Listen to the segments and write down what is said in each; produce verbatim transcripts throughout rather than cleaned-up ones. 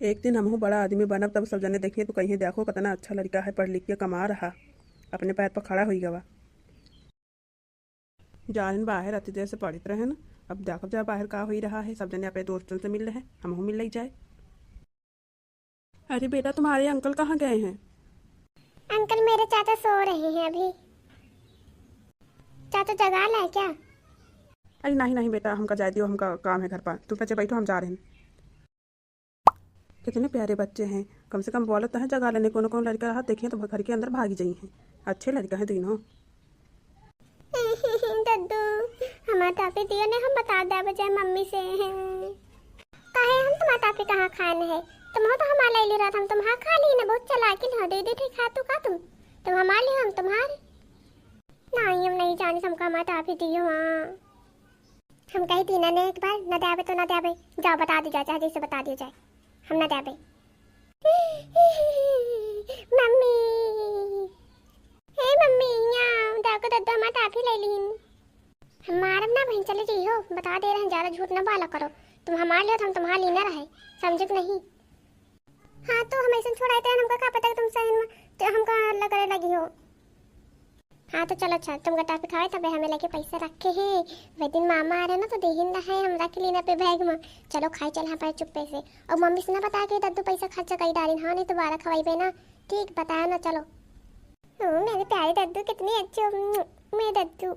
एक दिन हमहू बड़ा आदमी बनब, तब सब जने देखिहैं तो कहिहैं, "देखो, कितना अच्छा लड़का है, पढ़ लिख के कमा रहा, अपने पैर पर खड़ा होई गवा।" जान बाहर अति देर से पढ़त रहेन, अब देखब जा बाहर का होई रहा है, सब जने अपने दोस्तन से मिल रहे, हमहू मिल लई जाए। अरे बेटा, तुम्हारे अंकल कहाँ गए हैं? अंकल मेरे चाचा सो रहे हैं अभी। चाचा जगा लाए क्या? अरे नहीं, नहीं बेटा, हमका जाए दियो, हमका काम है घर पर। तुम पचे बैठो, हम जा रहे हैं। कितने प्यारे बच्चे हैं, कम से कम बोलत तो है जगा लेने, कोनो कोनो लड़का रहा देखिए तो घर के अंदर भागी जाई हैं। अच्छे लड़का है तीनों। दद्दू, हमार टॉफी दियो ने, हम बता देबे जाए मम्मी से। काहे हम तुम्हार टॉफी कहाँ खान है? तुमहू तो हमार लइली रहत, हम तुम्हार खा ली ना, बहुत चालाकिन हो, दे दे ठीक खा तू का तुम, तुम हमार लियो, हम तुम्हार। नहीं, हम नहीं जानी, हमका हमार टॉफी दियो, हाँ। हम कही दीना ने एक बार, न देबे तो न देबे, जाओ बता दियो जाए, चाहे जैसे बता दियो जाए। हम ना जाबे। मम्मी, हे मम्मी, यहाँ देखो दद्दू हमार टाफी ले लीन। हम मारब ना बहन, चले जइहो, बता दे रहे हैं, ज्यादा झूठ ना बोला करो। तुम हमार लियो तो हम तुम्हार लीना रहे, समझे कि नहीं? हाँ तो हम ऐसे छोड़ाए थे, हमका का पता कि तुम सही में, तो हमका हल्ला करे लगी हो। हाँ तो चलो, अच्छा तुम गटा पे खावे, तबे हमें लगे पैसा रखे हैं। वे दिन मामा आ रहे ना तो देहिन रहे, हम रख ली ना पे बैग में। चलो खाए चल यहाँ पर चुप्पे से, और मम्मी से ना बता के दद्दू पैसा खर्चा कई डालिन, हाँ नहीं दोबारा खवाइबे ना। ठीक बताया ना, चलो। ओ मेरे प्यारे दद्दू, कितने अच्छे हो मेरे दद्दू।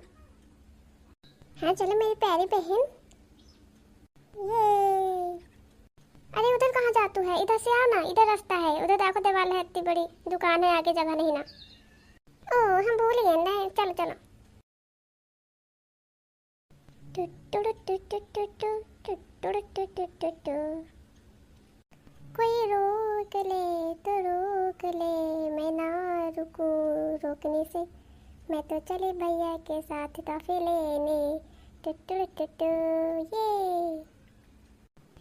हाँ चलो मेरी प्यारी बहन। ये अरे उधर कहाँ जातू है, इधर से आओ ना, इधर रास्ता है, उधर देखो दीवार है इतनी बड़ी, दुकान है आगे, जगह नहीं ना। ओ हम भूल गए ना, चलो चलो। टुटुरु टुटुटुटु, टुटुरु टुटुटुटु। कोई रोक ले तो रोक ले, मैं ना रुकूं रोकने से, मैं तो चली भैया के साथ टॉफी लेने। टुटुरु टुटु, ये।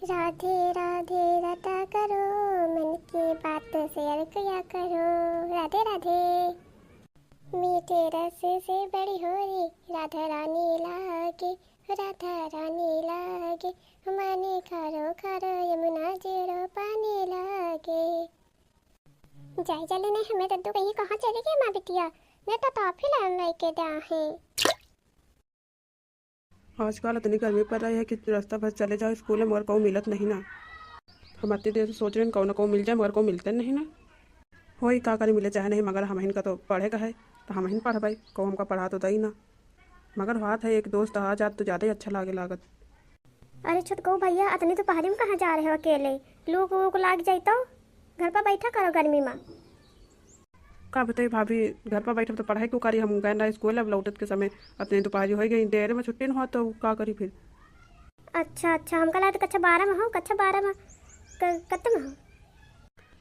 राधे राधे रटा करो, मन की बात शेयर किया करो। राधे राधे। मीठे रस से बड़ी होरी राधा रानी लागे, राधा रानी लागे। माने खारो खारो यमुना जेरो पानी लागे। जाई जल्दी नहीं, हमें दद्दू कहीं कहाँ चली गई माँ बिटिया, मैं तो टॉफी लान लेके द्या है। आजकल इतनी गर्मी पड़ रही है कि रास्ता भर चले जाओ स्कूल में, मगर कहूँ मिलत नहीं ना। हम अतनी देर से सोच रहे हैं, कहूँ ना कहूँ मिल जाए, मगर कहूँ मिलते नहीं ना। होई का करी, मिले चाहे नहीं, मगर हमहिन का तो पढ़े का है, तो हमहिन पढ़बै, कहूँ हमका पढ़ा तो दई ना। मगर बात है, एक दोस्त आ जात तो ज्यादा ही अच्छा लागे लागत। अरे छोटकऊ भैया, अतनी दोपहरी में कहाँ जा रहे हो अकेले? लू को, को लाग जाई तो? घर पर बैठा करो गर्मी में। का बताई भाभी, घर पर बैठब तो पढ़ाई क्यों करी? हम गए ना स्कूल, अब लौटत के समय अतनी दोपहरी हो गई, देर में छुट्टी न हो तो का करी फिर? अच्छा अच्छा, हमका लगा कक्षा बारह में हो, कक्षा बारह में क-, कत्ते में हो?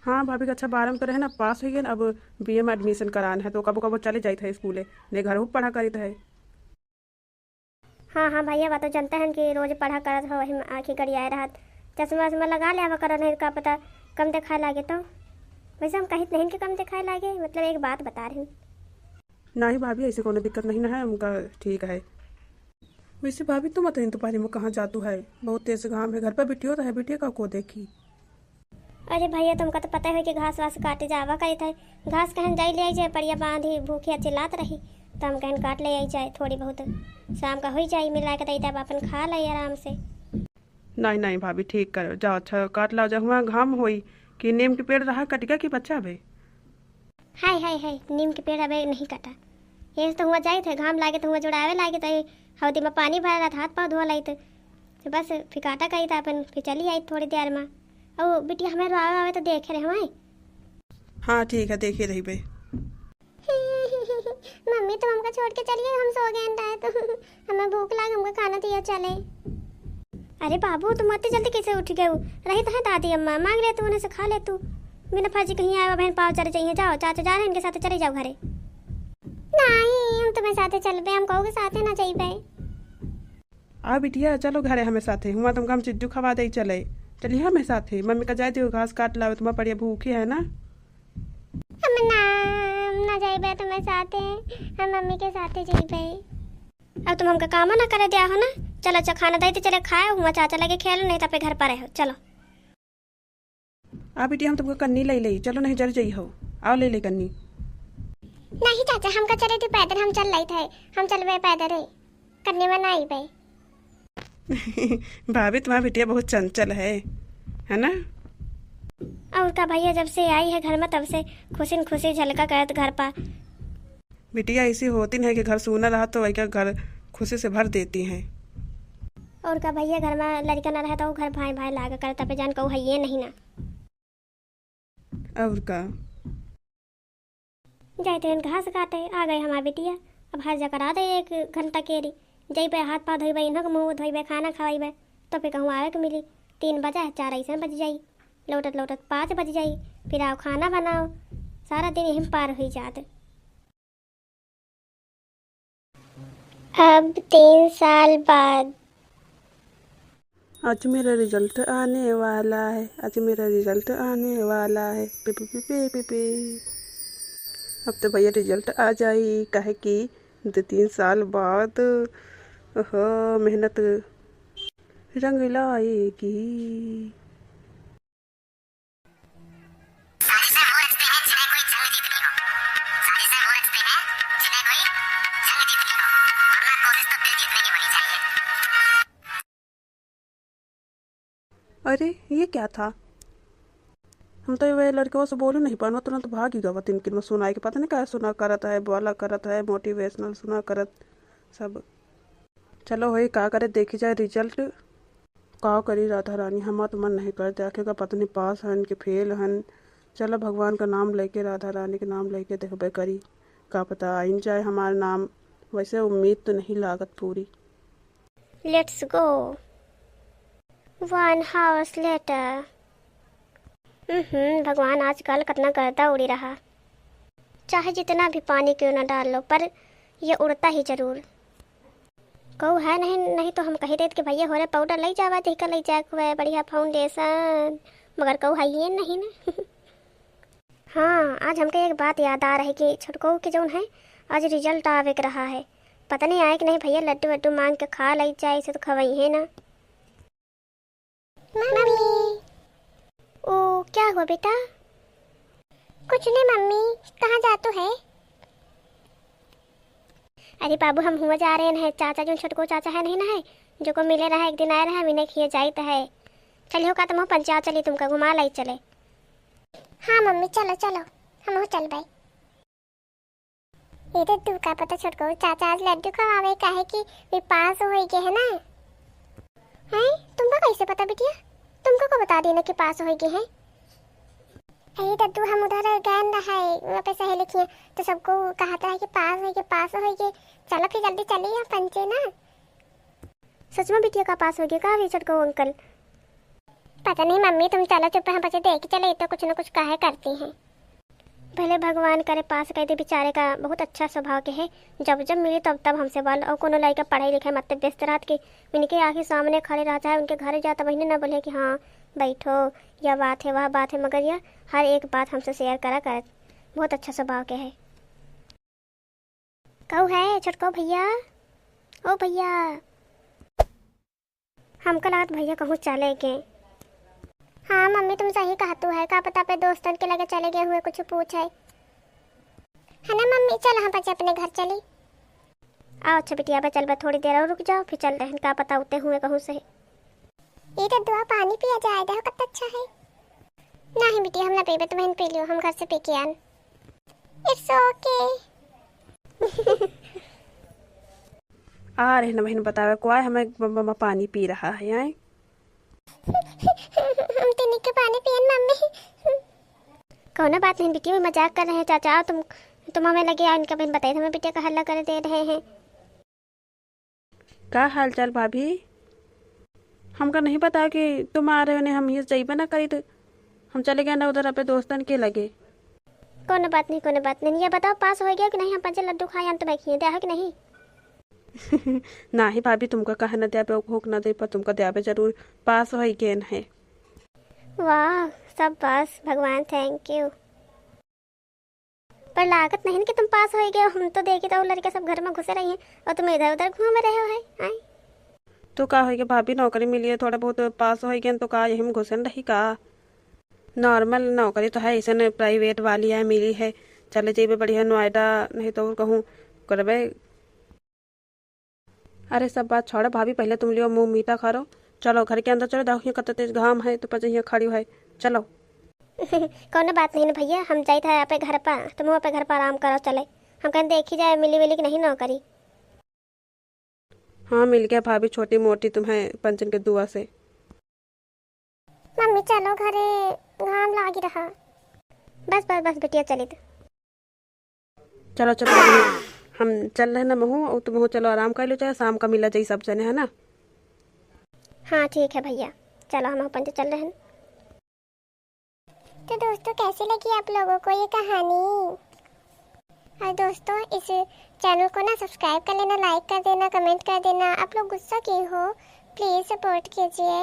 हाँ भाभी, कक्षा बारह में तो रहे ना, पास हो गए, अब बीए में एडमिशन करान है, तो कबो कबो चले जाइत है स्कूले, नहीं घर पढ़ा करित है। हाँ हाँ भैया, बात तो जनता है कि रोज पढ़ा करत हो, वही में आँखी गड़ियाए रहत। चश्मा वश्मा लगा ले आवा करो, नहीं का पता कम दिखाए लागे तो। वैसे हम कहित नहीं कि कम दिखाए लागे, मतलब एक बात बता रही। नहीं भाभी, ऐसे कोनो दिक्कत नहीं ना है, उनका ठीक है। वैसे भाभी, तुम अतनी दोपहरी में कहाँ जातू है? बहुत तेज घाम है, घर पर बिटियो तो है, बिटिया का को देखी। अरे भैया, तुमका तो पता है कि घास वास काटे जावा करित है। घास कहन जाई ले आई जाए, पड़िया बांधी भूखिया चिल्लात रही, तो हम कहन काट ले आई जाए थोड़ी बहुत, शाम का होई जाई, मिला के दई तब अपन खा ले आराम से। नहीं नहीं भाभी, ठीक करो, जाओ, अच्छा काट लाओ, जब हुआ घाम होई कि नीम के पेड़ रहा कटिका की बच्चा बे। हाय हाय हाय, नीम के पेड़ अबे नहीं कटा। ये तो हुआ जाइत है, घाम लागे तो हुआ जुड़ावे लागे तो ये हौदी में पानी भरा रहत, हाथ पाँव धोआ लाइत। तो बस फिर काटा करी तो अपन फिर चली आई थोड़ी देर में। और बिटिया हमें रोआवे आवे तो देखे रहे हमारे। हाँ ठीक है, देखे रही बे। मम्मी तुम हमका छोड़ के चली गई, हम सो गए रहे तो हमें भूख लाग, हमका खाना दिया चले। अरे बाबू, तुम अति जल्दी कैसे उठ गए हो? रही तो है दादी अम्मा, मांग ले तू, उन्हें से खा ले तू। बिना फर्जी कहीं आए बहन पाव चले जाइए, जाओ चाचा जा रहे हैं इनके साथ, चले जाओ घरे। नहीं, हम तुम्हें साथे चलबे, हम कहू के साथे ना जाइबे। आ बिटिया, चलो घरे हमें साथे, हुआ तुमका हम चिज्जू खवा दे चले। चलिए हमें साथे, मम्मी का जाए दियो घास काट लावे, तुम्हारा पड़िया भूखी है ना। हम ना, हम ना जाइबे तुम्हें साथे, हम मम्मी के साथे जाइबे। अब तुम हमका कामो ना करे दिया हो ना। चलो अच्छा खाना दे दे, चले खाए, हुआ चाचा लगे खेलो, नहीं तो अपने घर पर रहो, चलो। आ बिटिया, हम तुमका कन्नी लइ लेई, चलो नहीं जर जइहो, आओ लइ लेई कन्नी। नहीं चाचा, हमका चले दी पैदल, हम चल लेइत है, हम चलबे पैदल है, कन्नी में ना आइबे। भाभी, तुम्हार बिटिया बहुत चंचल है, है ना? और का भैया, जब से आई है घर में तब से खुशी न खुशी झलका करत घर पा। बिटिया ऐसी होती नहीं कि घर सूना रहा तो वही का घर खुशी से भर देती हैं। और का भैया, घर में लड़का ना रहे तो घर भाई भाई लागा करत, तबे जान कहू है ये नहीं ना। और का। जाइत रहन घास काटे, आ गए हमार बिटिया। अब हर जगह रह दे एक घंटा केरी। जइबे हाथ पाँव धोइबे, इन्हों के मुँह धोइबे, खाना खवाइबे, तो फिर कहूँ आवे के मिली। तीन बजा, चार ऐसे बज जाई, लौटत लौटत पाँच बज जाई, फिर आओ खाना बनाओ, सारा दिन यही में पार हुई जात। अब तीन साल बाद। आज मेरा रिजल्ट आने वाला है, आज मेरा रिजल्ट आने वाला है। P, P, P, P, P, P. अब तो भैया रिजल्ट आ जाई, काहे कि दो तीन साल बाद, ओहो, मेहनत रंग लाएगी। साजिशें वो रचते हैं जिन्हें कोई जंग जीतनी हो। साजिशें वो रचते हैं जिन्हें कोई जंग जीतनी हो, वरना कोशिश तो दिल जीतने की होनी चाहिए। अरे, ये क्या था? हम तो ये लड़कवा से बोले नहीं पानवा, तुरंत भागी गवा। तिनकिन में सुनाई के पता नहीं का सुना करत है, बोला करत है, मोटिवेशनल सुना करत सब। चलो होई का करे, देखी जाए रिजल्ट। का करी राधा रानी, हमार तो मन नहीं करत, आखिर का पता नहीं पास हन कि फेल हन। चलो भगवान का नाम लेके, राधा रानी के नाम लेके देखबे करी, का पता आइन जाए हमार नाम। वैसे उम्मीद तो नहीं लागत पूरी। Let's go। One hours later। हम्म, भगवान, आजकल कितना गर्दा उड़ी रहा। चाहे जितना भी पानी क्यों ना डाल लो, पर ये उड़ता ही जरूर। कहू है नहीं, नहीं तो हम कही देत कि भैया होरे पाउडर लई जावा, देख के लई जाए के हुए, बढ़िया फाउंडेशन, मगर कहू है ये नहीं ना। हाँ, आज हमके एक बात याद आ रही कि छोटको के जौन है, आज रिजल्ट आवे के रहा है। पता नहीं आए कि नहीं भैया, लड्डू वड्डू मांग के खा लई जाए, इसे तो खवई है ना। मम्मी। ओ, क्या हुआ बेटा? कुछ नहीं मम्मी, कहाँ जातू है? अरे बाबू, हम हुआ जा रहे हैं, चाचा जो छोटको चाचा है नहीं ना है, जो को मिले रहा, एक दिन आए रहा, विनय किए जाइत है। चलियो का तुम पंचायत चली, तुमका घुमा लाई चले। हाँ मम्मी, चलो चलो, हम चल भाई। ए दद्दू, का पता छोटको चाचा आज लड्डू खवावे, काहे कि वे पास होई गए है ना। हैं? तुमका कैसे पता बिटिया? तुमका को बता देना कि पास होई गए हैं? ए दद्दू, हम उधर गए न रहे, वहाँ पे सहेली किए, तो सबको कहत रहे कि पास होई गए, पास होई गए। चलो फिर जल्दी चलिए पंचे ना। सच में बिटिया का पास होई गए का वे छोटको अंकल? पता नहीं मम्मी, तुम चलो चुप, हम बच्चे देख चले, ये तो कुछ न कुछ काहे करती हैं। भले भगवान करे पास कर दे, बेचारे का बहुत अच्छा स्वभाव के है। जब जब मिली तब तब हमसे बोल, और कोनो लड़का पढ़ाई लिखाई मतलब व्यस्त रहत कि उनके आँखी सामने खड़े रह जाए, उनके घर जाए तब बहिने ना बोले कि हाँ बैठो, यह बात है, वह बात है, मगर यह हर एक बात हमसे शेयर करा करत, बहुत अच्छा स्वभाव के है। कहू है छोटको भैया, ओ भैया, हमका लागत भैया कहूँ चले गए। हाँ मम्मी, तुम सही कहतू है, का पता पे दोस्तन के लगे चले गए हुए, कुछ पूछे। है ना मम्मी, चल हम बच्चे अपने घर चली। आओ अच्छा बिटिया, बस चल बस थोड़ी देर और रुक जाओ, फिर चल रहे हैं, का पता उते हुए कहूँ से। ई दद्दुआ, पानी पिया जाए, देखो कितना अच्छा है। नहीं बिटिया, हम ना पीबे, तुम पी लियो, हम घर से पी के आन। It's okay। आ रहे ना बहन बतावे को आए, हमें ब-, ब-, ब-, पानी पी रहा है, आए। हम तीनी के पानी पियन मम्मी। कौनो बात नहीं बिटिया, मजाक कर रहे हैं चाचा। आओ तुम, तुम हमें लगे आओ, इनका बहन बताई, हमें बिटिया का हल्ला कर दे रहे हैं। का हाल चाल भाभी? हमका नहीं पता कि तुम आ रहे हो, नहीं हम ये जइबे ना करी, तो हम चले गए ना उधर अपने दोस्तन के लगे। कोनो बात नहीं, कोनो बात नहीं। ये बताओ, पास हो गया कि नहीं? हम पंचे लड्डू खाए, हम तो बैठिए, दे हो कि नहीं? नाही भाभी, तुमका कहे ना द्याबे, भूख ना दे, पर तुमका द्याबे जरूर, पास हो गए है। वाह, सब पास, भगवान, thank you। पर लागत नहीं कि तुम पास हो गए हो। हम तो देखी तो लड़के सब घर में घुसे रही हैं और तुम इधर उधर घूम रहे हो है, आए। तो का हो गया भाभी, नौकरी मिली है, थोड़ा बहुत पास हो गए तो का यही में घुसन रही का? नॉर्मल नौकरी तो है, ऐसे न प्राइवेट वाली है, मिली है, चले जइबे बढ़िया नोएडा, नहीं तो और कहूँ करबे। अरे सब बात छोड़ो भाभी, पहले तुम लियो मुँह मीठा करो। चलो घर के अंदर चलो, देखो हियाँ कत्ता तेज घाम है, तो पचे हियाँ खड़ी है। चलो। कौनो बात नहीं न भैया, हम जाइत है अपने घर पर, तुम अपने घर पर आराम करो। चले, हम कहेन देखी जाए मिली विली कि नहीं नौकरी। हाँ, मिल गया भाभी, छोटी मोटी तुम्हें पंचन के दुआ से। मम्मी चलो घरे, घाम लागी रहा। बस बस बस बिटिया, चलित। चलो चलो, अभी हम चल रहे ना महू, और तुम चलो आराम कर लो, चाहे शाम का मिला जाई सब जने, है ना? हाँ ठीक है भैया, चलो हम अपन तो चल रहे हैं। तो दोस्तों, कैसी लगी आप लोगों को ये कहानी? और दोस्तों, इस चैनल को ना सब्सक्राइब कर लेना, लाइक कर देना, कमेंट कर देना। आप लोग गुस्सा क्यों हो? प्लीज सपोर्ट कीजिए।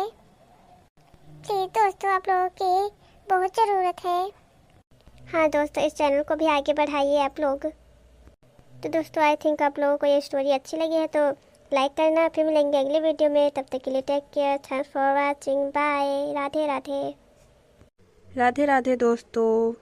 प्लीज दोस्तों, आप लोगों की बहुत ज़रूरत है। हाँ दोस्तों, इस चैनल को भी आगे बढ़ाइए आप लोग। तो दोस्तों, आई थिंक आप लोगों को ये स्टोरी अच्छी लगी है तो लाइक करना। फिर मिलेंगे अगले वीडियो में, तब तक के लिए take care, thanks for watching, bye, Radhe Radhe. Radhe Radhe दोस्तों।